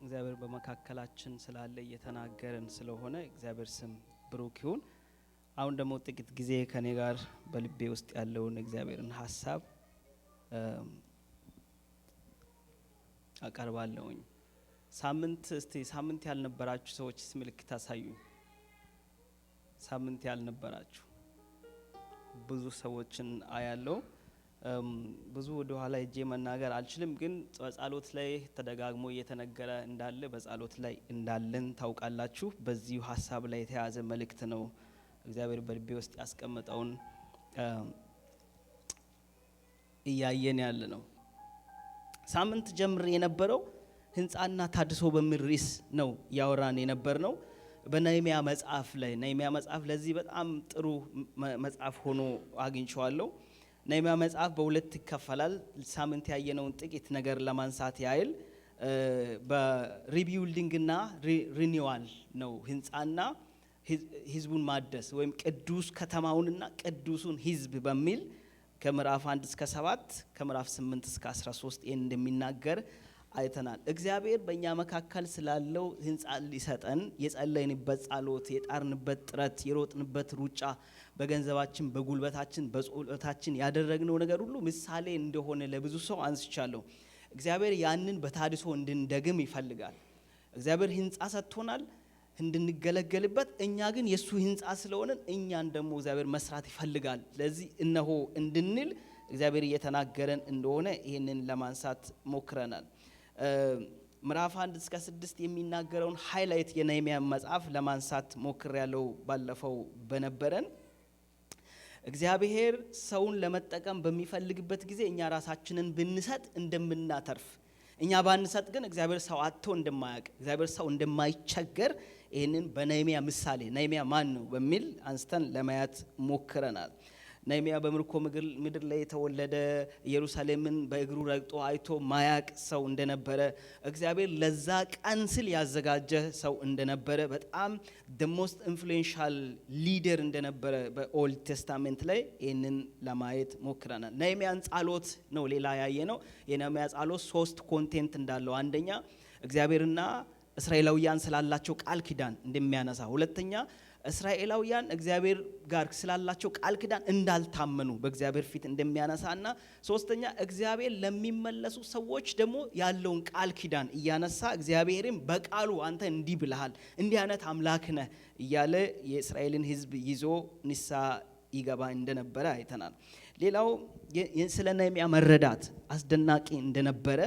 እግዚአብሔር በመካከላችን ስላለ፣ እየተናገረን ስለሆነ እግዚአብሔር ስም ብሩክ ይሁን። አሁን ደግሞ ጥቂት ጊዜ ከኔ ጋር በልቤ ውስጥ ያለውን እግዚአብሔርን ሀሳብ አቀርባለሁኝ። ሳምንት እስቲ ሳምንት ያልነበራችሁ ሰዎች ምልክት አሳዩኝ። ሳምንት ያልነበራችሁ ብዙ ሰዎችን አያለው። ብዙ ወደ ኋላ ሄጄ መናገር አልችልም፣ ግን በጸሎት ላይ ተደጋግሞ እየተነገረ እንዳለ፣ በጸሎት ላይ እንዳለን ታውቃላችሁ። በዚሁ ሀሳብ ላይ የተያዘ መልእክት ነው። እግዚአብሔር በልቤ ውስጥ ያስቀመጠውን እያየን ያለ ነው። ሳምንት ጀምሬ የነበረው ህንፃና ታድሶ በሚል ርዕስ ነው እያወራን የነበር ነው። በነህምያ መጽሐፍ ላይ፣ ነህምያ መጽሐፍ ለዚህ በጣም ጥሩ መጽሐፍ ሆኖ አግኝቼዋለሁ። ነህምያ መጽሐፍ በሁለት ይከፈላል። ሳምንት ያየነውን ጥቂት ነገር ለማንሳት ያህል በ rebuilding ና renewal ነው። ህንፃና ህዝቡን ማደስ ወይም ቅዱስ ከተማውንና ቅዱሱን ህዝብ በሚል ከምዕራፍ 1 እስከ 7፣ ከምዕራፍ 8 እስከ 13 ይህን እንደሚናገር አይተናል። እግዚአብሔር በእኛ መካከል ስላለው ህንፃ ሊሰጠን የጸለይንበት ጸሎት፣ የጣርንበት ጥረት፣ የሮጥንበት ሩጫ፣ በገንዘባችን፣ በጉልበታችን፣ በጸሎታችን ያደረግነው ነገር ሁሉ ምሳሌ እንደሆነ ለብዙ ሰው አንስቻለሁ። እግዚአብሔር ያንን በታድሶ እንድንደግም ይፈልጋል። እግዚአብሔር ህንፃ ሰጥቶናል እንድንገለገልበት። እኛ ግን የእሱ ህንፃ ስለሆንን እኛን ደግሞ እግዚአብሔር መስራት ይፈልጋል። ስለዚህ እነሆ እንድንል እግዚአብሔር እየተናገረን እንደሆነ ይህንን ለማንሳት ሞክረናል። ምዕራፍ 1 እስከ 6 የሚናገረውን highlight የነህምያ መጽሐፍ ለማንሳት ሞክሬያለሁ ባለፈው በነበረን። እግዚአብሔር ሰውን ለመጠቀም በሚፈልግበት ጊዜ እኛ ራሳችንን ብንሰጥ እንደምናተርፍ፣ እኛ ባንሰጥ ግን እግዚአብሔር ሰው አጥቶ እንደማያውቅ፣ እግዚአብሔር ሰው እንደማይቸገር ይህንን በነህምያ ምሳሌ፣ ነህምያ ማን ነው በሚል አንስተን ለማየት ሞክረናል። ነህምያ በምርኮ ምድር ላይ የተወለደ፣ ኢየሩሳሌምን በእግሩ ረግጦ አይቶ ማያቅ ሰው እንደነበረ፣ እግዚአብሔር ለዛ ቀን ስል ያዘጋጀ ሰው እንደነበረ፣ በጣም the most influential leader እንደነበረ በ Old Testament ላይ ይህንን ለማየት ሞክረናል። ነህምያን ጸሎት ነው ሌላ ያየነው። የነህምያ ጸሎት ሶስት content እንዳለው፣ አንደኛ እግዚአብሔርና እስራኤላውያን ስላላቸው ቃል ኪዳን እንደሚያነሳ፣ ሁለተኛ እስራኤላውያን እግዚአብሔር ጋር ስላላቸው ቃል ኪዳን እንዳልታመኑ በእግዚአብሔር ፊት እንደሚያነሳና ሶስተኛ እግዚአብሔር ለሚመለሱ ሰዎች ደግሞ ያለውን ቃል ኪዳን እያነሳ፣ እግዚአብሔርም በቃሉ አንተ እንዲህ ብለሃል፣ እንዲህ አይነት አምላክ ነህ እያለ የእስራኤልን ሕዝብ ይዞ ንስሐ ይገባ እንደነበረ አይተናል። ሌላው ስለ ነህምያ መረዳት አስደናቂ እንደነበረ፣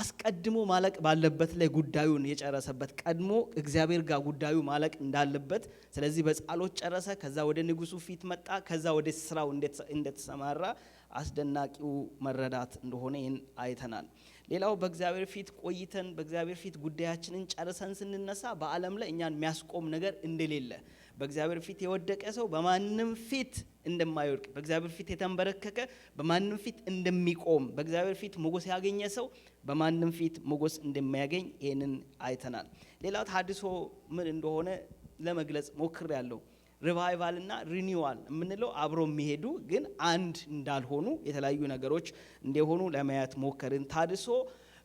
አስቀድሞ ማለቅ ባለበት ላይ ጉዳዩን የጨረሰበት፣ ቀድሞ እግዚአብሔር ጋር ጉዳዩ ማለቅ እንዳለበት፣ ስለዚህ በጸሎት ጨረሰ። ከዛ ወደ ንጉሱ ፊት መጣ። ከዛ ወደ ስራው እንደተሰማራ አስደናቂው መረዳት እንደሆነ ይህን አይተናል። ሌላው በእግዚአብሔር ፊት ቆይተን፣ በእግዚአብሔር ፊት ጉዳያችንን ጨርሰን ስንነሳ በዓለም ላይ እኛን የሚያስቆም ነገር እንደሌለ፣ በእግዚአብሔር ፊት የወደቀ ሰው በማንም ፊት እንደማይወድቅ፣ በእግዚአብሔር ፊት የተንበረከከ በማንም ፊት እንደሚቆም፣ በእግዚአብሔር ፊት ሞገስ ያገኘ ሰው በማንም ፊት ሞገስ እንደሚያገኝ ይህንን አይተናል። ሌላው ተሐድሶ ምን እንደሆነ ለመግለጽ ሞክሬያለሁ። Revival እና renewal የምንለው አብሮ የሚሄዱ ግን አንድ እንዳልሆኑ፣ የተለያዩ ነገሮች እንደሆኑ ለማየት ሞከርን። ታድሶ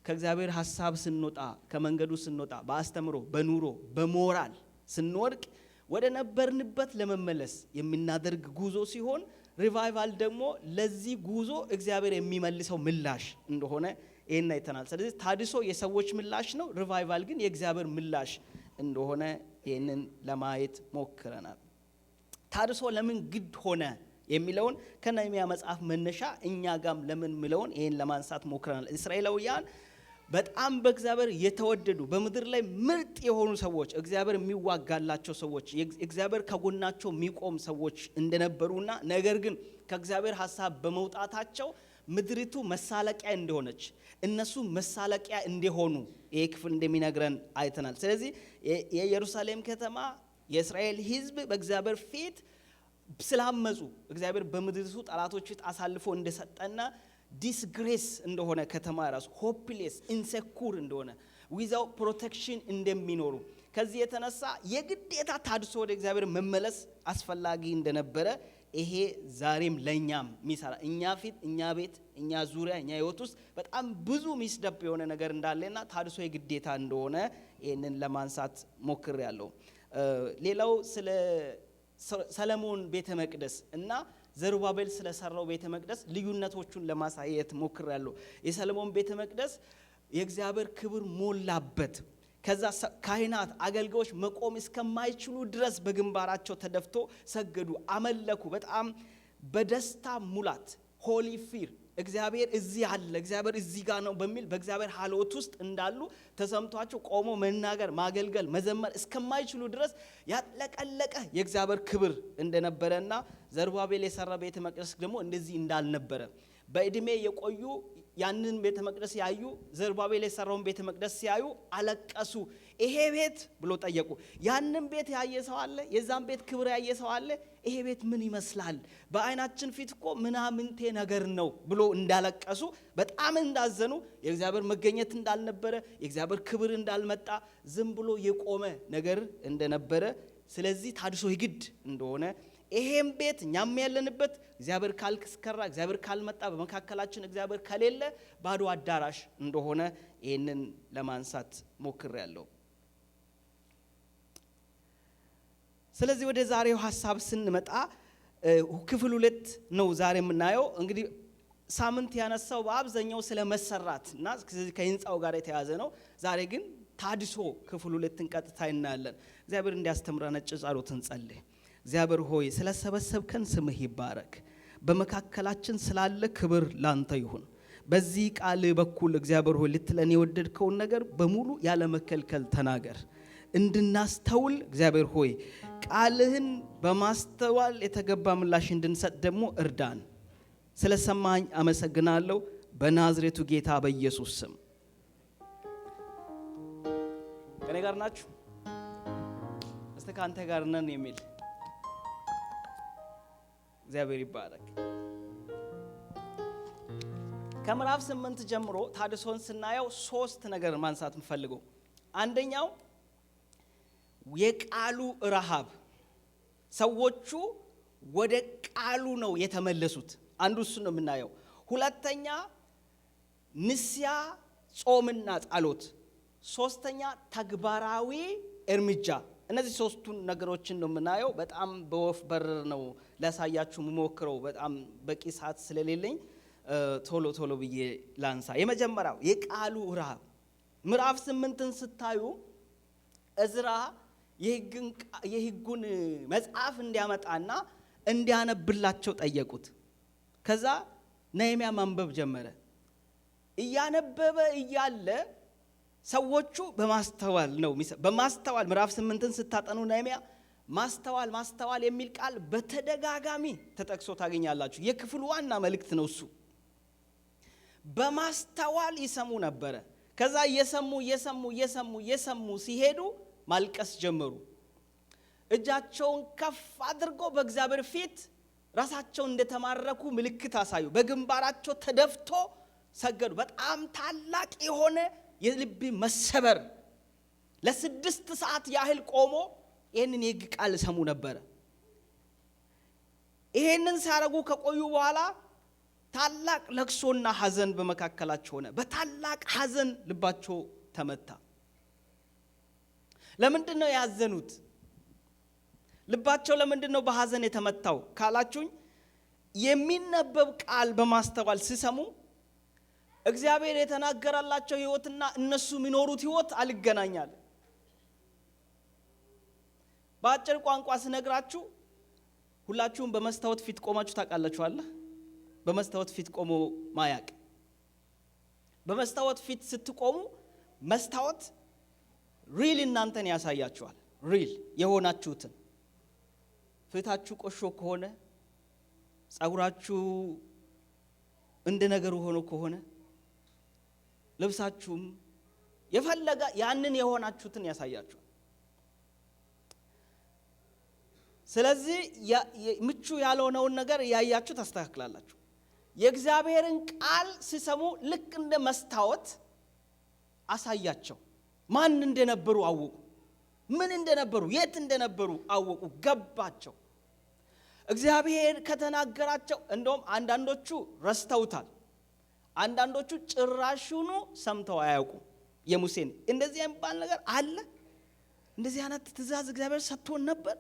ከእግዚአብሔር ሀሳብ ስንወጣ፣ ከመንገዱ ስንወጣ፣ በአስተምሮ፣ በኑሮ፣ በሞራል ስንወድቅ ወደ ነበርንበት ለመመለስ የምናደርግ ጉዞ ሲሆን፣ revival ደግሞ ለዚህ ጉዞ እግዚአብሔር የሚመልሰው ምላሽ እንደሆነ ይህን አይተናል። ስለዚህ ታድሶ የሰዎች ምላሽ ነው። Revival ግን የእግዚአብሔር ምላሽ እንደሆነ ይህንን ለማየት ሞክረናል። ታድሶ ለምን ግድ ሆነ የሚለውን ከነህምያ መጽሐፍ መነሻ እኛ ጋም ለምን የሚለውን ይህን ለማንሳት ሞክረናል። እስራኤላውያን በጣም በእግዚአብሔር የተወደዱ፣ በምድር ላይ ምርጥ የሆኑ ሰዎች፣ እግዚአብሔር የሚዋጋላቸው ሰዎች፣ እግዚአብሔር ከጎናቸው የሚቆም ሰዎች እንደነበሩና ነገር ግን ከእግዚአብሔር ሀሳብ በመውጣታቸው ምድሪቱ መሳለቂያ እንደሆነች፣ እነሱ መሳለቂያ እንደሆኑ ይሄ ክፍል እንደሚነግረን አይተናል። ስለዚህ የኢየሩሳሌም ከተማ፣ የእስራኤል ሕዝብ በእግዚአብሔር ፊት ስላመፁ እግዚአብሔር በምድሪቱ ጠላቶች ፊት አሳልፎ እንደሰጠና disgrace እንደሆነ፣ ከተማ ራሱ hopeless, insecure እንደሆነ፣ without protection እንደሚኖሩ፣ ከዚህ የተነሳ የግዴታ ታድሶ ወደ እግዚአብሔር መመለስ አስፈላጊ እንደነበረ ይሄ ዛሬም ለኛም ሚሰራ፣ እኛ ፊት፣ እኛ ቤት፣ እኛ ዙሪያ፣ እኛ ህይወት ውስጥ በጣም ብዙ messed up የሆነ ነገር እንዳለና ታድሶ የግዴታ እንደሆነ ይህንን ለማንሳት ሞክሬያለሁ። ሌላው ስለ ሰለሞን ቤተ መቅደስ እና ዘሩባቤል ስለሰራው ቤተ መቅደስ ልዩነቶቹን ለማሳየት ሞክሬያለሁ። የሰለሞን ቤተ መቅደስ የእግዚአብሔር ክብር ሞላበት። ከዛ ካህናት አገልጋዮች መቆም እስከማይችሉ ድረስ በግንባራቸው ተደፍቶ ሰገዱ፣ አመለኩ። በጣም በደስታ ሙላት፣ holy fear፣ እግዚአብሔር እዚህ አለ፣ እግዚአብሔር እዚህ ጋር ነው በሚል በእግዚአብሔር ሀልዎት ውስጥ እንዳሉ ተሰምቷቸው ቆሞ መናገር፣ ማገልገል፣ መዘመር እስከማይችሉ ድረስ ያጥለቀለቀ የእግዚአብሔር ክብር እንደነበረና ዘሩባቤል የሰራ ቤተ መቅደስ ደግሞ እንደዚህ እንዳልነበረ፣ በእድሜ የቆዩ ያንን ቤተ መቅደስ ያዩ ዘሩባቤል የሰራውን ቤተ መቅደስ ሲያዩ አለቀሱ። ይሄ ቤት ብሎ ጠየቁ። ያንን ቤት ያየ ሰው አለ? የዛን ቤት ክብር ያየ ሰው አለ? ይሄ ቤት ምን ይመስላል? በአይናችን ፊት እኮ ምናምንቴ ነገር ነው ብሎ እንዳለቀሱ፣ በጣም እንዳዘኑ፣ የእግዚአብሔር መገኘት እንዳልነበረ፣ የእግዚአብሔር ክብር እንዳልመጣ፣ ዝም ብሎ የቆመ ነገር እንደነበረ፣ ስለዚህ ታድሶ የግድ እንደሆነ፣ ይሄም ቤት እኛም ያለንበት እግዚአብሔር ካልስከራ፣ እግዚአብሔር ካልመጣ፣ በመካከላችን እግዚአብሔር ከሌለ ባዶ አዳራሽ እንደሆነ ይህንን ለማንሳት ሞክሬያለሁ። ስለዚህ ወደ ዛሬው ሀሳብ ስንመጣ ክፍል 2 ነው ዛሬ የምናየው። እንግዲህ ሳምንት ያነሳው በአብዛኛው ስለ መሰራት እና ከህንፃው ጋር የተያዘ ነው። ዛሬ ግን ታድሶ ክፍል 2ን ቀጥታ እናያለን። እግዚአብሔር እንዲያስተምረን ነጭ ጸሎት እንጸልይ። እግዚአብሔር ሆይ፣ ስለሰበሰብከን ስምህ ይባረክ። በመካከላችን ስላለ ክብር ላንተ ይሁን። በዚህ ቃል በኩል እግዚአብሔር ሆይ፣ ልትለን የወደድከውን ነገር በሙሉ ያለ መከልከል ተናገር። እንድናስተውል እግዚአብሔር ሆይ፣ ቃልህን በማስተዋል የተገባ ምላሽ እንድንሰጥ ደግሞ እርዳን። ስለሰማኝ አመሰግናለሁ። በናዝሬቱ ጌታ በኢየሱስ ስም። ከኔ ጋር ናችሁ? እስቲ ከአንተ ጋር ነን የሚል እግዚአብሔር ይባረክ። ከምዕራፍ 8 ጀምሮ ታድሶን ስናየው ሶስት ነገር ማንሳት የምፈልገው፣ አንደኛው የቃሉ ረሃብ፣ ሰዎቹ ወደ ቃሉ ነው የተመለሱት። አንዱ እሱ ነው የምናየው። ሁለተኛ ንስያ፣ ጾምና ጸሎት፣ ሶስተኛ ተግባራዊ እርምጃ። እነዚህ ሶስቱን ነገሮችን ነው የምናየው። በጣም በወፍ በረር ነው ላሳያችሁ የምሞክረው። በጣም በቂ ሰዓት ስለሌለኝ ቶሎ ቶሎ ብዬ ላንሳ። የመጀመሪያው የቃሉ ረሃብ፣ ምዕራፍ 8ን ስታዩ እዝራ የሕጉን መጽሐፍ እንዲያመጣና እንዲያነብላቸው ጠየቁት። ከዛ ነህምያ ማንበብ ጀመረ። እያነበበ እያለ ሰዎቹ በማስተዋል ነው፣ በማስተዋል። ምዕራፍ 8ን ስታጠኑ ነህምያ ማስተዋል ማስተዋል የሚል ቃል በተደጋጋሚ ተጠቅሶ ታገኛላችሁ። የክፍሉ ዋና መልእክት ነው እሱ። በማስተዋል ይሰሙ ነበረ። ከዛ እየሰሙ እየሰሙ እየሰሙ እየሰሙ ሲሄዱ ማልቀስ ጀመሩ። እጃቸውን ከፍ አድርገው በእግዚአብሔር ፊት ራሳቸውን እንደተማረኩ ምልክት አሳዩ። በግንባራቸው ተደፍቶ ሰገዱ። በጣም ታላቅ የሆነ የልብ መሰበር፣ ለ6 ሰዓት ያህል ቆሞ ይህንን የሕግ ቃል ሰሙ ነበረ። ይሄንን ሲያደርጉ ከቆዩ በኋላ ታላቅ ለቅሶና ሐዘን በመካከላቸው ሆነ። በታላቅ ሐዘን ልባቸው ተመታ። ለምንድን ነው ያዘኑት? ልባቸው ለምንድን ነው በሐዘን የተመታው ካላችሁኝ፣ የሚነበብ ቃል በማስተዋል ሲሰሙ እግዚአብሔር የተናገረላቸው ህይወትና እነሱ የሚኖሩት ህይወት አልገናኛል። በአጭር ቋንቋ ስነግራችሁ ሁላችሁም በመስታወት ፊት ቆማችሁ ታውቃላችሁ አለ? በመስታወት ፊት ቆሞ ማያቅ? በመስታወት ፊት ስትቆሙ መስታወት real እናንተን ያሳያችኋል። Real የሆናችሁትን፣ ፊታችሁ ቆሾ ከሆነ፣ ጸጉራችሁ እንደ ነገሩ ሆኖ ከሆነ፣ ልብሳችሁም የፈለገ ያንን የሆናችሁትን ያሳያችኋል። ስለዚህ ምቹ ያልሆነውን ነገር እያያችሁ ታስተካክላላችሁ። የእግዚአብሔርን ቃል ሲሰሙ ልክ እንደ መስታወት አሳያቸው። ማን እንደነበሩ አወቁ። ምን እንደነበሩ፣ የት እንደነበሩ አወቁ፣ ገባቸው። እግዚአብሔር ከተናገራቸው እንደውም አንዳንዶቹ ረስተውታል። አንዳንዶቹ ጭራሹኑ ሰምተው አያውቁም። የሙሴን እንደዚህ የሚባል ነገር አለ? እንደዚህ አይነት ትእዛዝ እግዚአብሔር ሰጥቶን ነበር?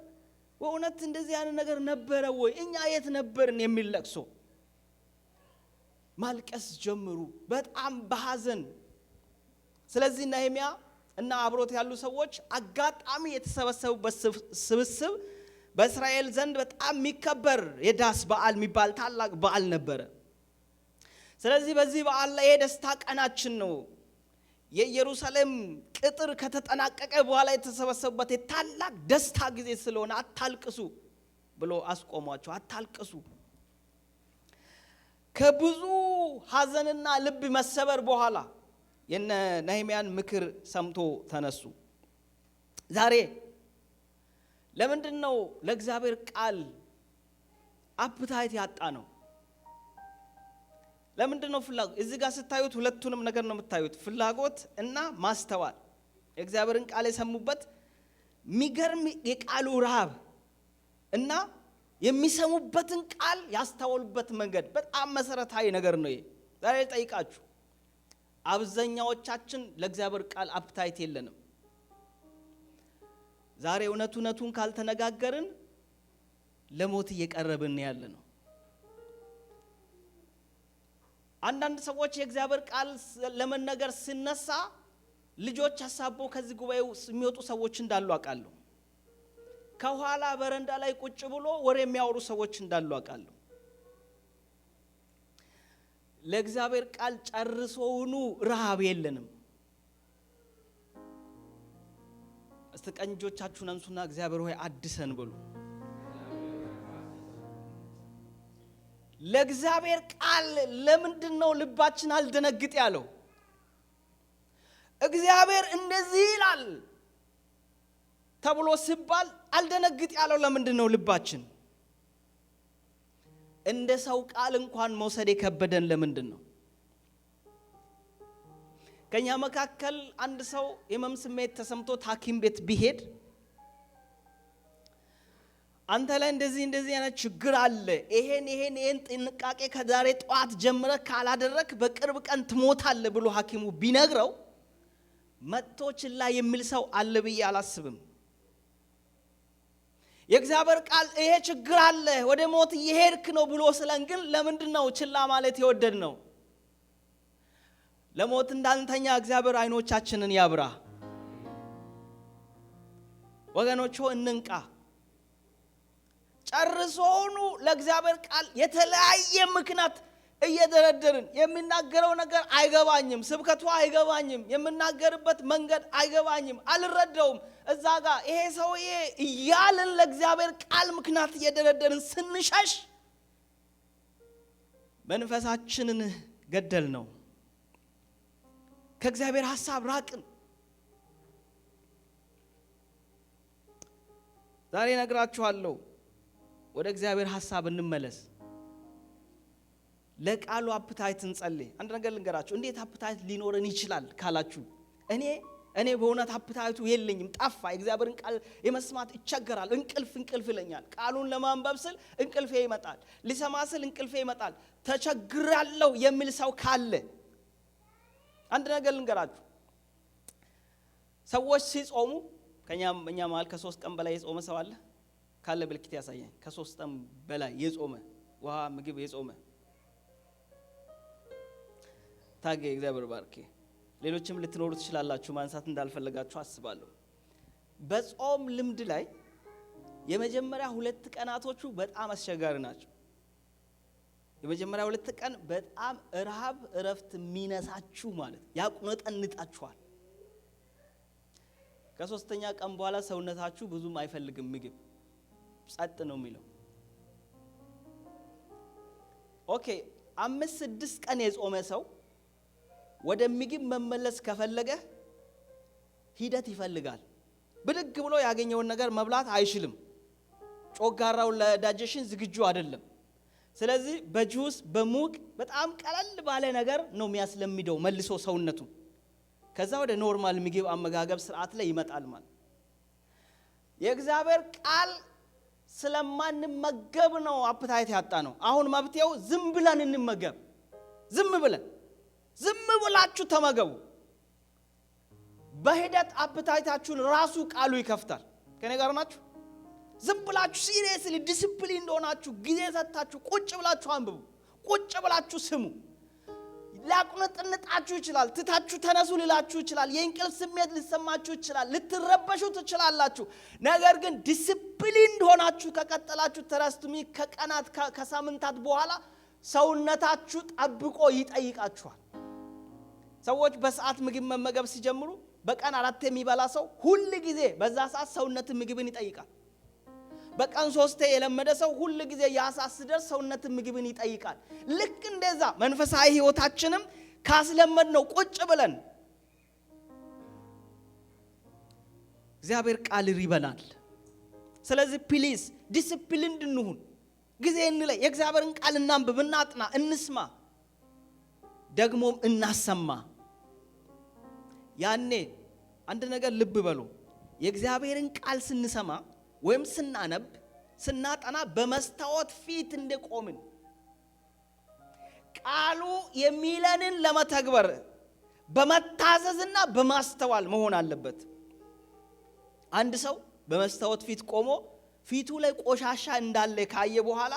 በእውነት እንደዚህ አይነት ነገር ነበረ ወይ? እኛ የት ነበርን? የሚል ለቅሶ ማልቀስ ጀመሩ፣ በጣም በሐዘን። ስለዚህ ነህምያ እና አብሮት ያሉ ሰዎች አጋጣሚ የተሰበሰቡበት ስብስብ በእስራኤል ዘንድ በጣም የሚከበር የዳስ በዓል የሚባል ታላቅ በዓል ነበረ። ስለዚህ በዚህ በዓል ላይ የደስታ ቀናችን ነው፣ የኢየሩሳሌም ቅጥር ከተጠናቀቀ በኋላ የተሰበሰቡበት የታላቅ ደስታ ጊዜ ስለሆነ አታልቅሱ ብሎ አስቆሟቸው። አታልቅሱ። ከብዙ ሐዘንና ልብ መሰበር በኋላ የነ ነህምያን ምክር ሰምቶ ተነሱ። ዛሬ ለምንድን ነው ለእግዚአብሔር ቃል appetite ያጣ ነው? ለምንድን ነው ፍላጎት? እዚህ ጋር ስታዩት ሁለቱንም ነገር ነው የምታዩት፣ ፍላጎት እና ማስተዋል። የእግዚአብሔርን ቃል የሰሙበት የሚገርም የቃሉ ረሃብ እና የሚሰሙበትን ቃል ያስተዋሉበት መንገድ በጣም መሰረታዊ ነገር ነው። ይሄ ዛሬ ልጠይቃችሁ፣ አብዛኛዎቻችን ለእግዚአብሔር ቃል appetite የለንም። ዛሬ እውነት እውነቱን ካልተነጋገርን ለሞት እየቀረብን ያለ ነው። አንዳንድ ሰዎች የእግዚአብሔር ቃል ለመነገር ሲነሳ ልጆች አሳቦ ከዚህ ጉባኤ የሚወጡ ሰዎች እንዳሉ አውቃለሁ። ከኋላ በረንዳ ላይ ቁጭ ብሎ ወሬ የሚያወሩ ሰዎች እንዳሉ አውቃለሁ። ለእግዚአብሔር ቃል ጨርሶውኑ ረሃብ የለንም። እስቲ ቀኝ እጆቻችሁን አንሱና እግዚአብሔር ሆይ አድሰን በሉ። ለእግዚአብሔር ቃል ለምንድን ነው ልባችን አልደነግጥ ያለው? እግዚአብሔር እንደዚህ ይላል ተብሎ ሲባል አልደነግጥ ያለው ለምንድን ነው ልባችን? እንደ ሰው ቃል እንኳን መውሰድ የከበደን ለምንድን ነው? ከኛ መካከል አንድ ሰው የህመም ስሜት ተሰምቶት ሐኪም ቤት ቢሄድ አንተ ላይ እንደዚህ እንደዚህ አይነት ችግር አለ፣ ይሄን ይሄን ይሄን ጥንቃቄ ከዛሬ ጠዋት ጀምረህ ካላደረክ በቅርብ ቀን ትሞታለህ ብሎ ሐኪሙ ቢነግረው መጥቶ ችላ የሚል ሰው አለ ብዬ አላስብም። የእግዚአብሔር ቃል ይሄ ችግር አለ ወደ ሞት እየሄድክ ነው ብሎ ስለን ግን ለምንድን ነው ችላ ማለት የወደድ ነው? ለሞት እንዳንተኛ እግዚአብሔር አይኖቻችንን ያብራ። ወገኖች እንንቃ። ጨርሶውኑ ለእግዚአብሔር ቃል የተለያየ ምክንያት እየደረደርን የሚናገረው ነገር አይገባኝም፣ ስብከቱ አይገባኝም፣ የምናገርበት መንገድ አይገባኝም፣ አልረዳውም፣ እዛ ጋር ይሄ ሰውዬ እያልን ለእግዚአብሔር ቃል ምክንያት እየደረደርን ስንሸሽ መንፈሳችንን ገደል ነው። ከእግዚአብሔር ሐሳብ ራቅን። ዛሬ እነግራችኋለሁ፣ ወደ እግዚአብሔር ሐሳብ እንመለስ። ለቃሉ appetite እንጸልይ። አንድ ነገር ልንገራችሁ፣ እንዴት appetite ሊኖረን ይችላል ካላችሁ፣ እኔ በእውነት appetite ኡ የለኝም፣ ጠፋ። የእግዚአብሔርን ቃል የመስማት እቸገራል። እንቅልፍ እንቅልፍ ይለኛል። ቃሉን ለማንበብ ስል እንቅልፌ ይመጣል፣ ሊሰማ ስል እንቅልፌ ይመጣል። ተቸግራለሁ የሚል ሰው ካለ አንድ ነገር ልንገራችሁ፣ ሰዎች ሲጾሙ እኛ መሀል ከ3 ቀን በላይ የጾመ ሰው አለ? ካለ ምልክት ያሳየኝ። ከ3 ቀን በላይ የጾመ ውሃ ምግብ የጾመ ታጌ እግዚአብሔር ባርኬ። ሌሎችም ልትኖሩ ትችላላችሁ፣ ማንሳት እንዳልፈለጋችሁ አስባለሁ። በጾም ልምድ ላይ የመጀመሪያ 2 ቀናቶቹ በጣም አስቸጋሪ ናቸው። የመጀመሪያ 2 ቀን በጣም ረሃብ እረፍት የሚነሳችሁ ማለት ያቁነጠንጣችኋል። ከ3ኛ ቀን በኋላ ሰውነታችሁ ብዙም አይፈልግም ምግብ፣ ጸጥ ነው የሚለው። Okay፣ 5 6 ቀን የጾመ ሰው ወደ ምግብ መመለስ ከፈለገ ሂደት ይፈልጋል። ብድግ ብሎ ያገኘውን ነገር መብላት አይችልም። ጮጋራው ለዳይጀሽን ዝግጁ አይደለም። ስለዚህ በጁስ በሙቅ በጣም ቀለል ባለ ነገር ነው የሚያስለምደው መልሶ ሰውነቱ። ከዛ ወደ normal ምግብ አመጋገብ ስርዓት ላይ ይመጣል ማለት። የእግዚአብሔር ቃል ስለማንመገብ ነው appetite ያጣነው። አሁን መፍትሄው ዝም ብለን እንመገብ። ዝም ብለን፣ ዝም ብላችሁ ተመገቡ። በሂደት appetite ኣችሁን ራሱ ቃሉ ይከፍታል። ከኔ ጋር ናችሁ? ዝም ብላችሁ seriously disciplined ሆናችሁ ጊዜ ሰጥታችሁ ቁጭ ብላችሁ አንብቡ። ቁጭ ብላችሁ ስሙ። ሊያቁነጥንጣችሁ ይችላል። ትታችሁ ተነሱ ሊላችሁ ይችላል። የእንቅልፍ ስሜት ሊሰማችሁ ይችላል። ልትረበሹ ትችላላችሁ። ነገር ግን disciplined ሆናችሁ ከቀጠላችሁ፣ trust me፣ ከቀናት ከሳምንታት በኋላ ሰውነታችሁ ጠብቆ ይጠይቃችኋል። ሰዎች በሰዓት ምግብ መመገብ ሲጀምሩ፣ በቀን አራት የሚበላ ሰው ሁል ጊዜ በዛ ሰዓት ሰውነትን ምግብን ይጠይቃል። በቀን ሶስቴ የለመደ ሰው ሁል ጊዜ ያ ሰዓት ሲደርስ ሰውነትን ምግብን ይጠይቃል። ልክ እንደዛ መንፈሳዊ ሕይወታችንም ካስለመድነው ቁጭ ብለን እግዚአብሔር ቃል ይርበናል። ስለዚህ please disciplined እንሁን። ጊዜ እንለይ። የእግዚአብሔርን ቃል እናንብብ፣ እናጥና፣ እንስማ፣ ደግሞም እናሰማ። ያኔ አንድ ነገር ልብ በሉ። የእግዚአብሔርን ቃል ስንሰማ ወይም ስናነብ፣ ስናጠና በመስታወት ፊት እንደቆምን ቃሉ የሚለንን ለመተግበር በመታዘዝና በማስተዋል መሆን አለበት። አንድ ሰው በመስታወት ፊት ቆሞ ፊቱ ላይ ቆሻሻ እንዳለ ካየ በኋላ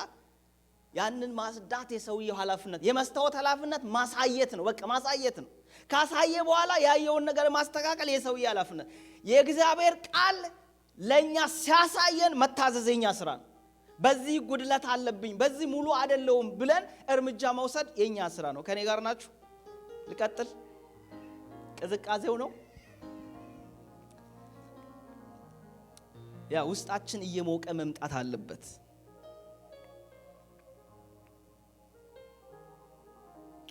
ያንን ማጽዳት የሰውየው ኃላፊነት፣ የመስታወት ኃላፊነት ማሳየት ነው። በቃ ማሳየት ነው። ካሳየ በኋላ ያየውን ነገር ማስተካከል የሰውየው ኃላፊነት። የእግዚአብሔር ቃል ለእኛ ሲያሳየን መታዘዝ የኛ ስራ ነው። በዚህ ጉድለት አለብኝ፣ በዚህ ሙሉ አይደለሁም ብለን እርምጃ መውሰድ የኛ ስራ ነው። ከኔ ጋር ናችሁ? ልቀጥል። ቅዝቃዜው ነው። ያ ውስጣችን እየሞቀ መምጣት አለበት።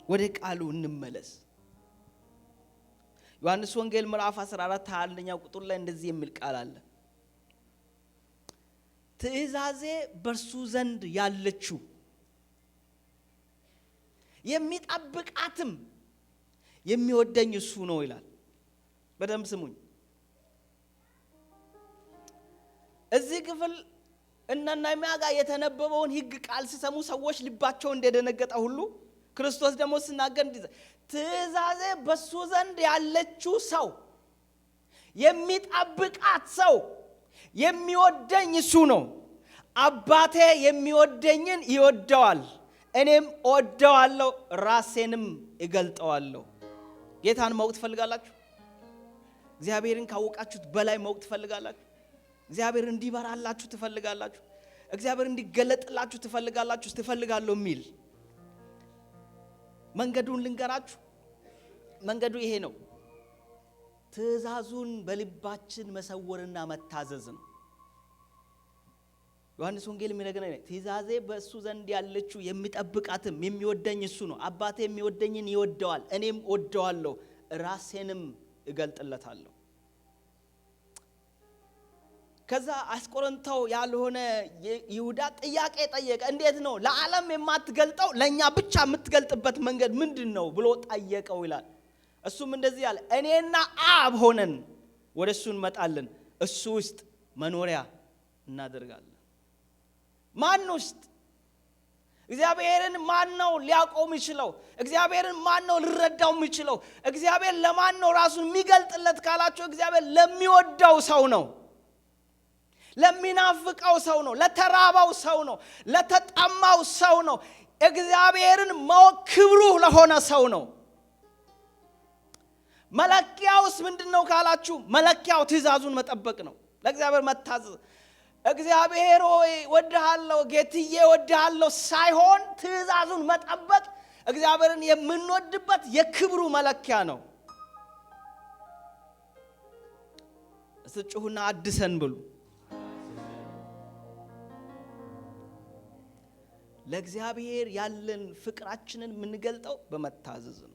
ወደ ቃሉ እንመለስ። ዮሐንስ ወንጌል ምዕራፍ 14 21ኛ ቁጥር ላይ እንደዚህ የሚል ቃል አለ። ትእዛዜ በእርሱ ዘንድ ያለችው የሚጠብቃትም የሚወደኝ እሱ ነው ይላል። በደንብ ስሙኝ። እዚህ ክፍል እነ ነህምያ ጋር የተነበበውን ሕግ ቃል ሲሰሙ ሰዎች ልባቸው እንደደነገጠ ሁሉ ክርስቶስ ደግሞ ሲናገር እንዲህ፣ ትእዛዜ በሱ ዘንድ ያለችው ሰው፣ የሚጠብቃት ሰው የሚወደኝ እሱ ነው። አባቴ የሚወደኝን ይወደዋል፣ እኔም እወደዋለሁ፣ ራሴንም እገልጠዋለሁ። ጌታን ማወቅ ትፈልጋላችሁ? እግዚአብሔርን ካወቃችሁት በላይ ማወቅ ትፈልጋላችሁ? እግዚአብሔር እንዲበራላችሁ ትፈልጋላችሁ? እግዚአብሔር እንዲገለጥላችሁ ትፈልጋላችሁ? ትፈልጋለሁ የሚል መንገዱን ልንገራችሁ። መንገዱ ይሄ ነው። ትእዛዙን በልባችን መሰወርና መታዘዝ ነው። ዮሐንስ ወንጌል የሚነግረን ትእዛዜ በእሱ ዘንድ ያለችው የሚጠብቃትም የሚወደኝ እሱ ነው። አባቴ የሚወደኝን ይወደዋል፣ እኔም እወደዋለሁ፣ ራሴንም እገልጥለታለሁ። ከዛ አስቆሮንታው ያልሆነ ይሁዳ ጥያቄ ጠየቀ። እንዴት ነው ለዓለም የማትገልጠው ለእኛ ብቻ የምትገልጥበት መንገድ ምንድን ነው ብሎ ጠየቀው ይላል። እሱም እንደዚህ አለ፣ እኔና አብ ሆነን ወደ እሱ እንመጣለን፣ እሱ ውስጥ መኖሪያ እናደርጋለን። ማን ውስጥ? እግዚአብሔርን ማን ነው ሊያውቀው የሚችለው? እግዚአብሔርን ማን ነው ሊረዳው የሚችለው? እግዚአብሔር ለማን ነው ራሱን የሚገልጥለት ካላችሁ፣ እግዚአብሔር ለሚወደው ሰው ነው። ለሚናፍቀው ሰው ነው። ለተራበው ሰው ነው። ለተጠማው ሰው ነው። እግዚአብሔርን ማወቅ ክብሩ ለሆነ ሰው ነው። መለኪያውስ ምንድን ነው ካላችሁ፣ መለኪያው ትእዛዙን መጠበቅ ነው። ለእግዚአብሔር መታዘዝ። እግዚአብሔር ሆይ ወድሃለሁ፣ ጌትዬ ወድሃለሁ ሳይሆን ትእዛዙን መጠበቅ እግዚአብሔርን የምንወድበት የክብሩ መለኪያ ነው። እስቲ ጩሁና አድሰን ብሉ። ለእግዚአብሔር ያለን ፍቅራችንን የምንገልጠው በመታዘዝ ነው።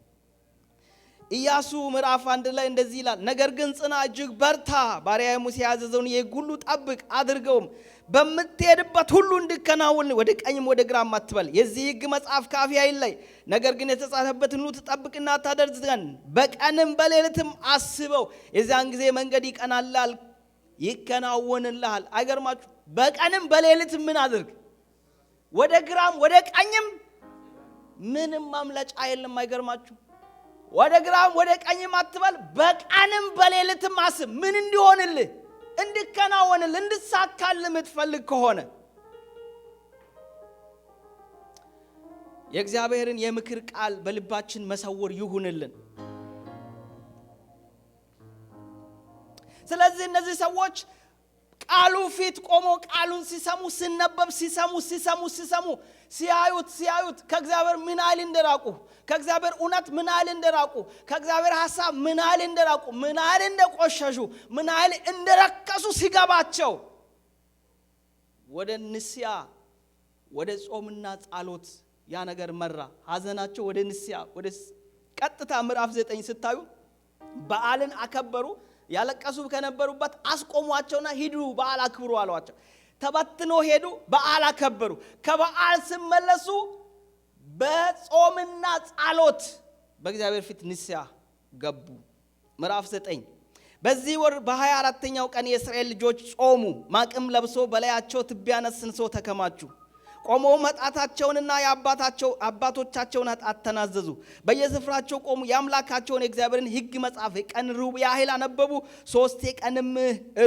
ኢያሱ ምዕራፍ 1 ላይ እንደዚህ ይላል፣ ነገር ግን ጽና፣ እጅግ በርታ፣ ባሪያዬ ሙሴ ያዘዘውን የሕግ ሁሉ ጠብቅ አድርገውም፣ በምትሄድበት ሁሉ እንዲከናወን ወደ ቀኝም ወደ ግራም አትበል። የዚህ ሕግ መጽሐፍ ከአፍህ አይለይ፣ ነገር ግን የተጻፈበትን ሁሉ ትጠብቅና ታደርግ ዘንድ በቀንም በሌሊትም አስበው። የዚያን ጊዜ መንገድ ይቀናልሃል፣ ይከናወንልሃል። አይገርማችሁ? በቀንም በሌሊትም ምን አድርግ፣ ወደ ግራም ወደ ቀኝም ምንም ማምለጫ የለም። አይገርማችሁ? ወደ ግራም ወደ ቀኝም አትበል፣ በቀንም በሌሊትም አስብ። ምን እንዲሆንልህ፣ እንዲከናወንልህ፣ እንድሳካልህ የምትፈልግ ከሆነ የእግዚአብሔርን የምክር ቃል በልባችን መሰወር ይሁንልን። ስለዚህ እነዚህ ሰዎች ቃሉ ፊት ቆሞ ቃሉን ሲሰሙ፣ ሲነበብ ሲሰሙ ሲሰሙ ሲሰሙ ሲያዩት ሲያዩት ከእግዚአብሔር ምን ያህል እንደራቁ፣ ከእግዚአብሔር እውነት ምን ያህል እንደራቁ፣ ከእግዚአብሔር ሐሳብ ምን ያህል እንደራቁ፣ ምን ያህል እንደቆሸሹ፣ ምን ያህል እንደረከሱ ሲገባቸው ወደ ንስያ ወደ ጾምና ጸሎት ያ ነገር መራ። ሐዘናቸው ወደ ንስያ ወደ ቀጥታ ምዕራፍ 9 ስታዩ በዓልን አከበሩ። ያለቀሱ ከነበሩበት አስቆሟቸውና ሂዱ በዓል አክብሩ አሏቸው። ተበትኖ ሄዱ፣ በዓል አከበሩ። ከበዓል ሲመለሱ በጾምና ጸሎት በእግዚአብሔር ፊት ንስያ ገቡ። ምዕራፍ 9 በዚህ ወር በ24ኛው ቀን የእስራኤል ልጆች ጾሙ። ማቅም ለብሶ በላያቸው ትቢያ ነስንሶ ተከማቹ። ቆመው ኃጢአታቸውንና የአባቶቻቸውን ኃጢአት ተናዘዙ። በየስፍራቸው ቆሙ። የአምላካቸውን የእግዚአብሔርን ሕግ መጽሐፍ የቀን ሩብ ያህል አነበቡ። 3 የቀንም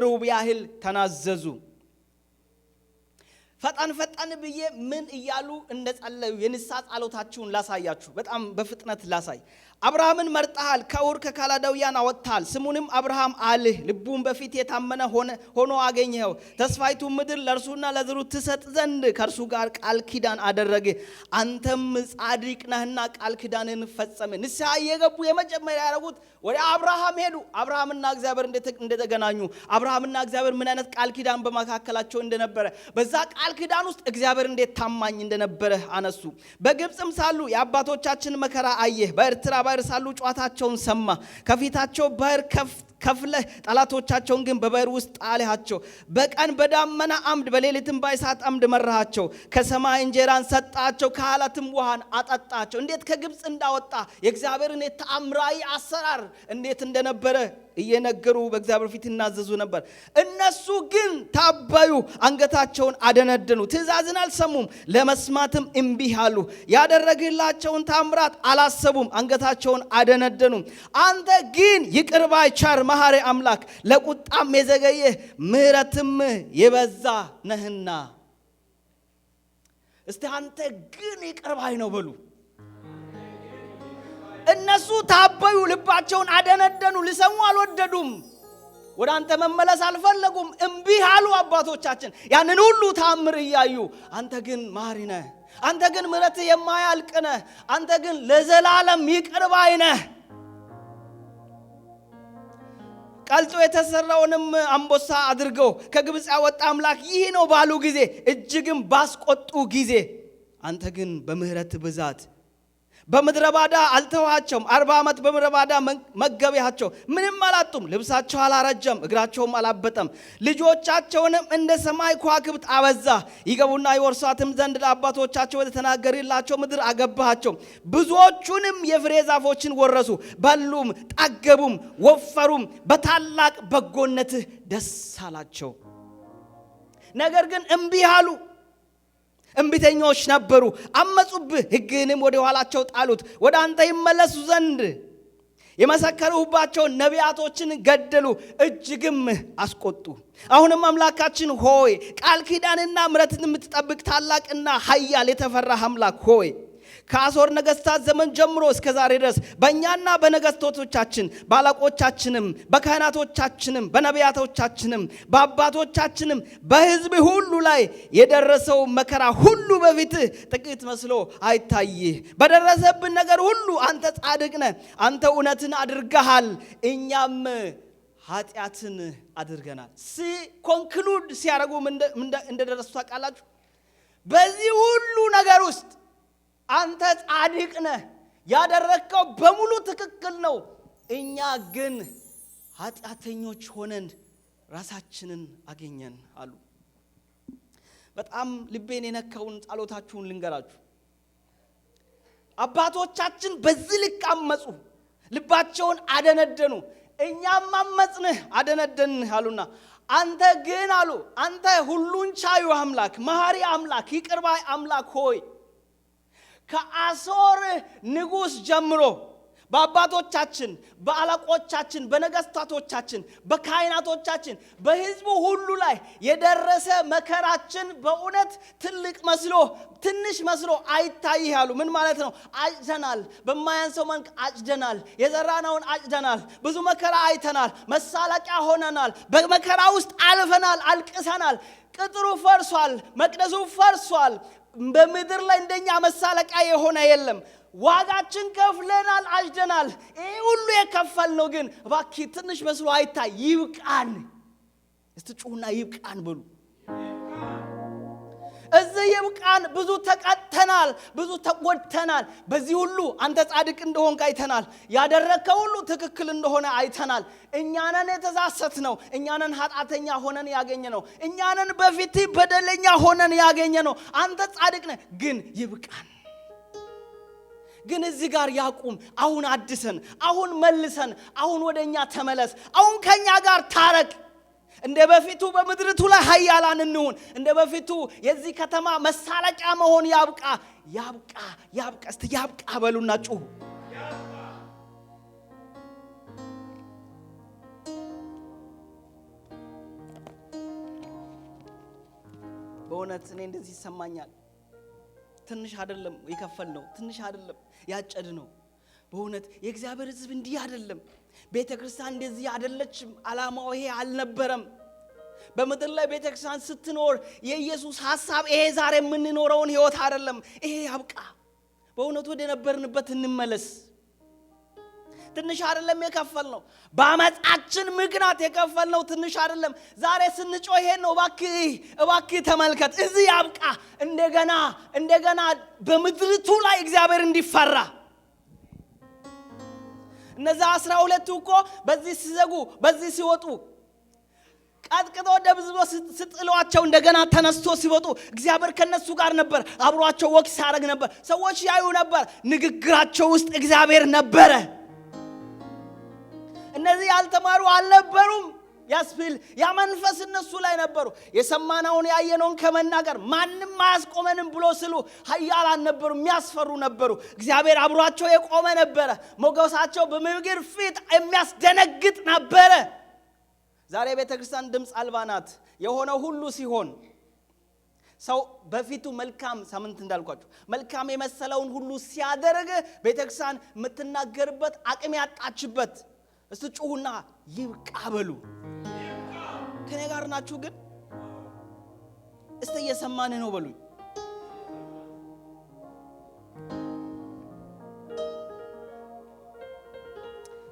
ሩብ ያህል ተናዘዙ። ፈጠን ፈጠን ብዬ ምን እያሉ እንደጸለዩ የንስሐ ጸሎታችሁን ላሳያችሁ። በጣም በፍጥነት ላሳይ። አብርሃምን መርጠሃል፣ ከዑር ከካላዳውያን አወጥተሃል። ስሙንም አብርሃም አልህ። ልቡን በፊት የታመነ ሆኖ አገኘኸው። ተስፋይቱ ምድር ለእርሱና ለዘሩ ትሰጥ ዘንድ ከእርሱ ጋር ቃል ኪዳን አደረግህ። አንተም ጻድቅ ነህና ቃል ኪዳንን ፈጸምህ። ንስሐ እየገቡ የመጀመሪያ ያደረጉት ወደ አብርሃም ሄዱ። አብርሃምና እግዚአብሔር እንደተገናኙ፣ አብርሃምና እግዚአብሔር ምን አይነት ቃል ኪዳን በመካከላቸው እንደነበረ፣ በዛ ቃል ኪዳን ውስጥ እግዚአብሔር እንዴት ታማኝ እንደነበረ አነሱ። በግብፅም ሳሉ የአባቶቻችን መከራ አየህ። በኤርትራ ባህር ሳሉ ጨዋታቸውን ሰማ። ከፊታቸው ባህር ከፍለህ ጠላቶቻቸውን ግን በባህር ውስጥ ጣልሃቸው። በቀን በዳመና አምድ በሌሊትም በእሳት አምድ መራሃቸው። ከሰማይ እንጀራን ሰጣቸው፣ ከዓለትም ውሃን አጠጣቸው። እንዴት ከግብፅ እንዳወጣ የእግዚአብሔርን የተአምራዊ አሰራር እንዴት እንደነበረ እየነገሩ በእግዚአብሔር ፊት ይናዘዙ ነበር። እነሱ ግን ታበዩ፣ አንገታቸውን አደነደኑ፣ ትእዛዝን አልሰሙም፣ ለመስማትም እምቢ አሉ። ያደረግላቸውን ታምራት አላሰቡም፣ አንገታቸውን አደነደኑ። አንተ ግን ይቅር ባይ ቸር መሐሪ አምላክ፣ ለቁጣም የዘገየህ ምሕረትም የበዛ ነህና። እስቲ አንተ ግን ይቅር ባይ ነው በሉ። እነሱ ታበዩ፣ ልባቸውን አደነደኑ፣ ሊሰሙ አልወደዱም፣ ወደ አንተ መመለስ አልፈለጉም፣ እምቢ አሉ አባቶቻችን ያንን ሁሉ ታምር እያዩ። አንተ ግን መሐሪ ነህ፣ አንተ ግን ምሕረትህ የማያልቅ ነህ፣ አንተ ግን ለዘላለም ይቅር ባይ ነህ። ቀልጦ የተሰራውንም አንበሳ አድርገው ከግብፅ ያወጣ አምላክ ይህ ነው ባሉ ጊዜ፣ እጅግም ባስቆጡ ጊዜ፣ አንተ ግን በምሕረት ብዛት በምድረ ባዳ አልተዋቸውም። 40 ዓመት በምድረ ባዳ መገብያቸው፣ ምንም አላጡም። ልብሳቸው አላረጀም፣ እግራቸውም አላበጠም። ልጆቻቸውንም እንደ ሰማይ ከዋክብት አበዛ። ይገቡና ይወርሷትም ዘንድ ለአባቶቻቸው ወደ ተናገርላቸው ምድር አገባቸው። ብዙዎቹንም የፍሬ ዛፎችን ወረሱ። በሉም፣ ጠገቡም፣ ወፈሩም። በታላቅ በጎነትህ ደስ አላቸው። ነገር ግን እምቢ አሉ። እምቢተኞች ነበሩ፣ አመጹብህ፣ ሕግህንም ወደ ኋላቸው ጣሉት። ወደ አንተ ይመለሱ ዘንድ የመሰከሩባቸውን ነቢያቶችን ገደሉ፣ እጅግም አስቆጡ። አሁንም አምላካችን ሆይ ቃል ኪዳንና ምሕረትን የምትጠብቅ ታላቅና ኃያል የተፈራህ አምላክ ሆይ ከአሦር ነገሥታት ዘመን ጀምሮ እስከ ዛሬ ድረስ በእኛና በነገሥታቶቻችን፣ በአለቆቻችንም፣ በካህናቶቻችንም፣ በነቢያቶቻችንም፣ በአባቶቻችንም፣ በሕዝብ ሁሉ ላይ የደረሰው መከራ ሁሉ በፊትህ ጥቂት መስሎ አይታይህ። በደረሰብን ነገር ሁሉ አንተ ጻድቅ ነህ፣ አንተ እውነትን አድርገሃል፣ እኛም ኃጢአትን አድርገናል። Conclude ሲያደርጉ እንደደረሱ ታውቃላችሁ። በዚህ ሁሉ ነገር ውስጥ አንተ ጻድቅ ነህ፣ ያደረግከው በሙሉ ትክክል ነው። እኛ ግን ኃጢአተኞች ሆነን ራሳችንን አገኘን አሉ። በጣም ልቤን የነካውን ጸሎታችሁን ልንገራችሁ። አባቶቻችን በዚህ ልክ አመጹ፣ ልባቸውን አደነደኑ። እኛም አመጽንህ አደነደንህ አሉና አንተ ግን አሉ፣ አንተ ሁሉን ቻዩ አምላክ፣ መሐሪ አምላክ፣ ይቅር ባይ አምላክ ሆይ ከአሦር ንጉሥ ጀምሮ በአባቶቻችን፣ በአለቆቻችን፣ በነገስታቶቻችን፣ በካህናቶቻችን፣ በሕዝቡ ሁሉ ላይ የደረሰ መከራችን በእውነት ትልቅ መስሎ ትንሽ መስሎ አይታይህ አሉ። ምን ማለት ነው? አጭደናል፣ በማያንሰው መልክ አጭደናል፣ የዘራነውን አጭደናል፣ ብዙ መከራ አይተናል፣ መሳለቂያ ሆነናል፣ በመከራ ውስጥ አልፈናል፣ አልቅሰናል። ቅጥሩ ፈርሷል፣ መቅደሱ ፈርሷል። በምድር ላይ እንደኛ መሳለቂያ የሆነ የለም። ዋጋችን ከፍለናል፣ አጭደናል። ይሄ ሁሉ የከፈልነው ግን እባክህ ትንሽ መስሎ አይታይ፣ ይብቃን። እስቲ ጩሁና ይብቃን በሉ። እዚህ ይብቃን። ብዙ ተቀጥተናል፣ ብዙ ተጎድተናል። በዚህ ሁሉ አንተ ጻድቅ እንደሆንክ አይተናል። ያደረግከው ሁሉ ትክክል እንደሆነ አይተናል። እኛንን የተሳሳትነው፣ እኛንን ኃጢአተኛ ሆነን ያገኘነው፣ እኛንን በፊትህ በደለኛ ሆነን ያገኘነው። አንተ ጻድቅ ነህ፣ ግን ይብቃን። ግን እዚህ ጋር ያቁም። አሁን አድሰን፣ አሁን መልሰን፣ አሁን ወደኛ ተመለስ፣ አሁን ከኛ ጋር ታረቅ። እንደ በፊቱ በምድሪቱ ላይ ኃያላን እንሁን። እንደ በፊቱ የዚህ ከተማ መሳለቂያ መሆን ያብቃ፣ ያብቃ፣ ያብቃ። እስቲ ያብቃ በሉና ጩሁ። በእውነት እኔ እንደዚህ ይሰማኛል። ትንሽ አይደለም የከፈልነው፣ ትንሽ አይደለም ያጨድነው። በእውነት የእግዚአብሔር ሕዝብ እንዲህ አይደለም። ቤተ ክርስቲያን እንደዚህ አይደለችም። ዓላማው ይሄ አልነበረም። በምድር ላይ ቤተ ክርስቲያን ስትኖር የኢየሱስ ሐሳብ ይሄ ዛሬ የምንኖረውን ሕይወት አይደለም። ይሄ ያብቃ። በእውነቱ ወደ ነበርንበት እንመለስ። ትንሽ አይደለም የከፈልነው። በአመፃችን ምክንያት የከፈልነው ትንሽ አይደለም። ዛሬ ስንጮህ ይሄን ነው። እባክህ እባክህ ተመልከት፣ እዚህ ያብቃ። እንደገና እንደገና በምድሪቱ ላይ እግዚአብሔር እንዲፈራ። እነዛ 12ቱ እኮ በዚህ ሲዘጉ በዚህ ሲወጡ ቀጥቅጦ ደብዝዞ ስጥሏቸው እንደገና ተነስቶ ሲወጡ እግዚአብሔር ከነሱ ጋር ነበር። አብሯቸው walk ሲያደርግ ነበር። ሰዎች ያዩ ነበር። ንግግራቸው ውስጥ እግዚአብሔር ነበረ። እነዚህ ያልተማሩ አልነበሩም። ያስብል ያ መንፈስ እነሱ ላይ ነበሩ። የሰማነውን ያየነውን ከመናገር ማንም አያስቆመንም ብሎ ስሉ ኃያላን ነበሩ፣ የሚያስፈሩ ነበሩ። እግዚአብሔር አብሯቸው የቆመ ነበረ። ሞገሳቸው በምድር ፊት የሚያስደነግጥ ነበረ። ዛሬ ቤተክርስቲያን ድምፅ አልባ ናት። የሆነው ሁሉ ሲሆን ሰው በፊቱ መልካም፣ ሳምንት እንዳልኳችሁ መልካም የመሰለውን ሁሉ ሲያደርግ ቤተክርስቲያን የምትናገርበት አቅም ያጣችበት። እስቲ ጩሁና ይብቃ በሉ። ከኔ ጋር ናችሁ ግን? እስቲ እየሰማን ነው በሉኝ።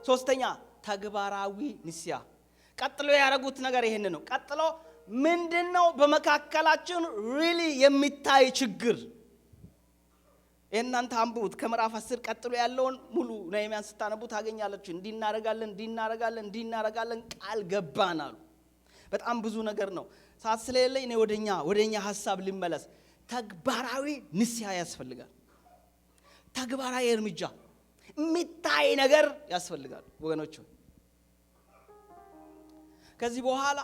ሶስተኛ ተግባራዊ ንስሐ። ቀጥሎ ያደረጉት ነገር ይሄን ነው። ቀጥሎ ምንድነው በመካከላችን really የሚታይ ችግር? እናንተ አንብቡት። ከምዕራፍ 10 ቀጥሎ ያለውን ሙሉ ነህምያን ስታነቡ ታገኛላችሁ። እንዲህ እናደርጋለን፣ እንዲህ እናደርጋለን፣ እንዲህ እናደርጋለን ቃል ገባን አሉ። በጣም ብዙ ነገር ነው። ሰዓት ስለሌለኝ እኔ ወደኛ ሐሳብ ልመለስ። ተግባራዊ ንስሐ ያስፈልጋል። ተግባራዊ እርምጃ፣ የሚታይ ነገር ያስፈልጋል ወገኖች። ከዚህ በኋላ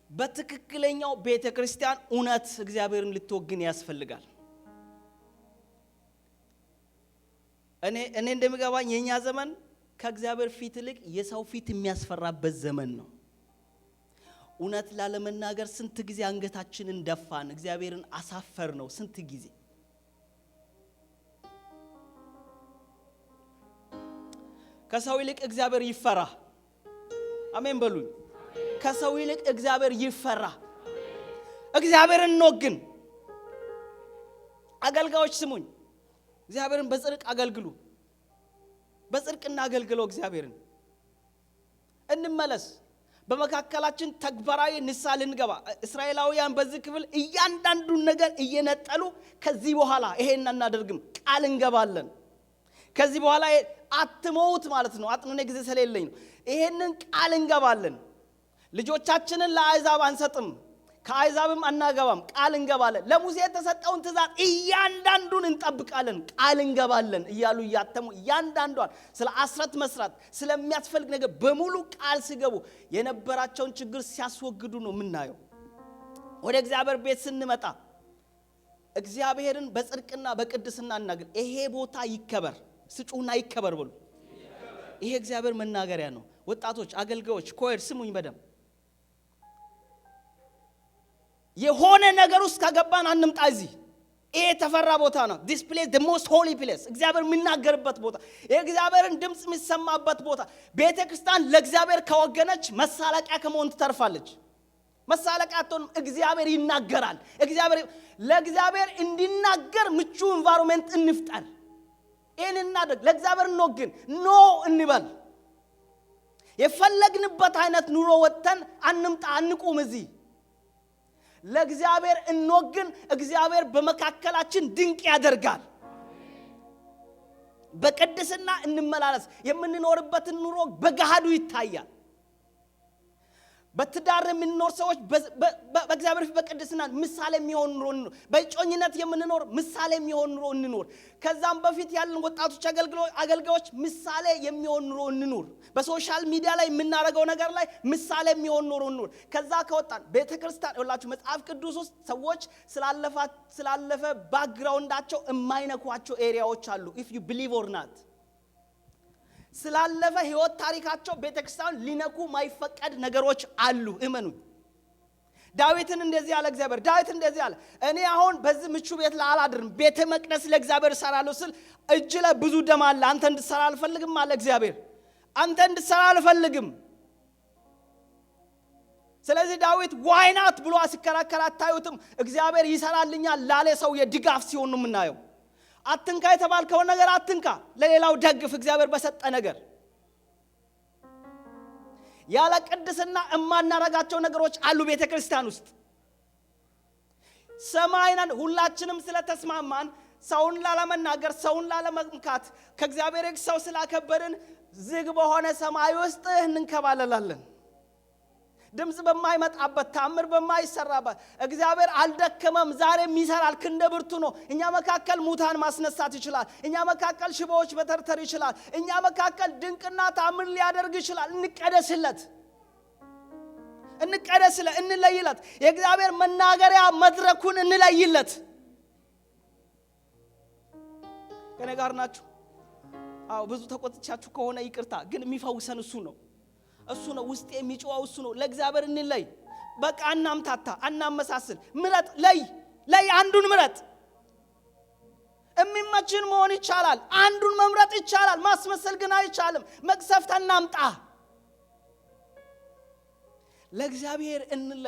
በትክክለኛው ቤተክርስቲያን እውነት እግዚአብሔርን ልትወግን ያስፈልጋል። እኔ እንደሚገባኝ የኛ ዘመን ከእግዚአብሔር ፊት ይልቅ የሰው ፊት የሚያስፈራበት ዘመን ነው። እውነት ላለመናገር ስንት ጊዜ አንገታችንን ደፋን፣ እግዚአብሔርን አሳፈርነው ስንት ጊዜ። ከሰው ይልቅ እግዚአብሔር ይፈራ። አሜን በሉኝ። ከሰው ይልቅ እግዚአብሔር ይፈራ። እግዚአብሔርን እንወግን። አገልጋዮች ስሙኝ፣ እግዚአብሔርን በጽድቅ አገልግሉ። በጽድቅ እናገልግለው እግዚአብሔርን። እንመለስ። በመካከላችን ተግባራዊ ንስሐ ልንገባ። እስራኤላውያን በዚህ ክፍል እያንዳንዱን ነገር እየነጠሉ ከዚህ በኋላ ይሄን አናደርግም ቃል እንገባለን፣ ከዚህ በኋላ አትመውት ማለት ነው። አጥኑኔ ጊዜ ስለሌለኝ ነው። ይሄንን ቃል እንገባለን። ልጆቻችንን ለአሕዛብ አንሰጥም። ከአሕዛብም አናገባም፣ ቃል እንገባለን። ለሙሴ የተሰጠውን ትእዛዝ እያንዳንዱን እንጠብቃለን፣ ቃል እንገባለን እያሉ እያተሙ እያንዳንዷን ስለ አስራት መስራት ስለሚያስፈልግ ነገር በሙሉ ቃል ሲገቡ የነበራቸውን ችግር ሲያስወግዱ ነው የምናየው። ወደ እግዚአብሔር ቤት ስንመጣ እግዚአብሔርን በጽድቅና በቅድስና እናገልግል። ይሄ ቦታ ይከበር፣ ስጩና ይከበር በሉ። ይሄ እግዚአብሔር መናገሪያ ነው። ወጣቶች፣ አገልጋዮች፣ choir ስሙኝ በደንብ። የሆነ ነገር ውስጥ ከገባን አንምጣ እዚህ። ይሄ የተፈራ ቦታ ነው። This place, the most holy place፣ እግዚአብሔር የሚናገርበት ቦታ፣ የእግዚአብሔርን ድምፅ የሚሰማበት ቦታ። ቤተ ክርስቲያን ለእግዚአብሔር ከወገነች መሳለቂያ ከመሆን ትተርፋለች። መሳለቂያ አትሆንም። እግዚአብሔር ይናገራል። እግዚአብሔር ለእግዚአብሔር እንዲናገር ምቹ environment እንፍጠር። ይህን እናድርግ። ለእግዚአብሔር እንወግን፣ no እንበል። የፈለግንበት አይነት ኑሮ ወጥተን አንምጣ፣ አንቁም እዚህ። ለእግዚአብሔር እንወግን። እግዚአብሔር በመካከላችን ድንቅ ያደርጋል። በቅድስና እንመላለስ። የምንኖርበትን ኑሮ በገሃዱ ይታያል። በትዳር የምንኖር ሰዎች በእግዚአብሔር ፊት በቅድስና ምሳሌ የሚሆን ኑሮ እንኑር። በእጮኝነት የምንኖር ምሳሌ የሚሆን ኑሮ እንኑር። ከዛም በፊት ያለን ወጣቶች አገልጋዮች ምሳሌ የሚሆን ኑሮ እንኑር። በ social media ላይ የምናደርገው ነገር ላይ ምሳሌ የሚሆን ኑሮ እንኑር። ከዛ ከወጣን ቤተ ክርስቲያን ሁላችሁ መጽሐፍ ቅዱስ ውስጥ ሰዎች ስላለፈ background ኣቸው የማይነኳቸው area ዎች አሉ። If you believe or not፣ ስላለፈ ህይወት ታሪካቸው ቤተክርስቲያን ሊነኩ ማይፈቀድ ነገሮች አሉ። እመኑኝ። ዳዊትን እንደዚህ አለ እግዚአብሔር። ዳዊት እንደዚህ አለ፣ እኔ አሁን በዚህ ምቹ ቤት ላይ አላድርም፣ ቤተ መቅደስ ለእግዚአብሔር እሰራለሁ ስል እጅህ ላይ ብዙ ደም አለ፣ አንተ እንድትሰራ አልፈልግም አለ እግዚአብሔር። አንተ እንድትሰራ አልፈልግም። ስለዚህ ዳዊት why not ብሎ ሲከራከር አታዩትም። እግዚአብሔር ይሰራልኛል ላለ ሰው የድጋፍ ሲሆን ነው የምናየው። አትንካ የተባልከውን ነገር አትንካ፣ ለሌላው ደግፍ። እግዚአብሔር በሰጠ ነገር ያለ ቅድስና እማናረጋቸው ነገሮች አሉ ቤተ ክርስቲያን ውስጥ። ሰማይናን ሁላችንም ስለተስማማን ሰውን ላለመናገር፣ ሰውን ላለመንካት፣ ከእግዚአብሔር ሰው ስላከበርን ዝግ በሆነ ሰማይ ውስጥ እንንከባለላለን። ድምፅ በማይመጣበት፣ ታምር በማይሰራበት እግዚአብሔር አልደከመም፣ ዛሬም ይሰራል። ክንደ ብርቱ ነው። እኛ መካከል ሙታን ማስነሳት ይችላል። እኛ መካከል ሽባዎች መተርተር ይችላል። እኛ መካከል ድንቅና ታምር ሊያደርግ ይችላል። እንቀደስለት፣ እንቀደስለት፣ እንለይለት። የእግዚአብሔር መናገሪያ መድረኩን እንለይለት። ከኔ ጋር ናችሁ? አዎ፣ ብዙ ተቆጥቻችሁ ከሆነ ይቅርታ። ግን የሚፈውሰን እሱ ነው። እሱ ነው ውስጤ የሚጮኸው፣ እሱ ነው። ለእግዚአብሔር እንለይ። በቃ አናምታታ፣ አናመሳስል። ምረጥ፣ ለይ፣ ለይ፣ አንዱን ምረጥ። የሚመችን መሆን ይቻላል። አንዱን መምረጥ ይቻላል። ማስመሰል ግን አይቻልም። መቅሰፍት አናምጣ። ለእግዚአብሔር እንለይ።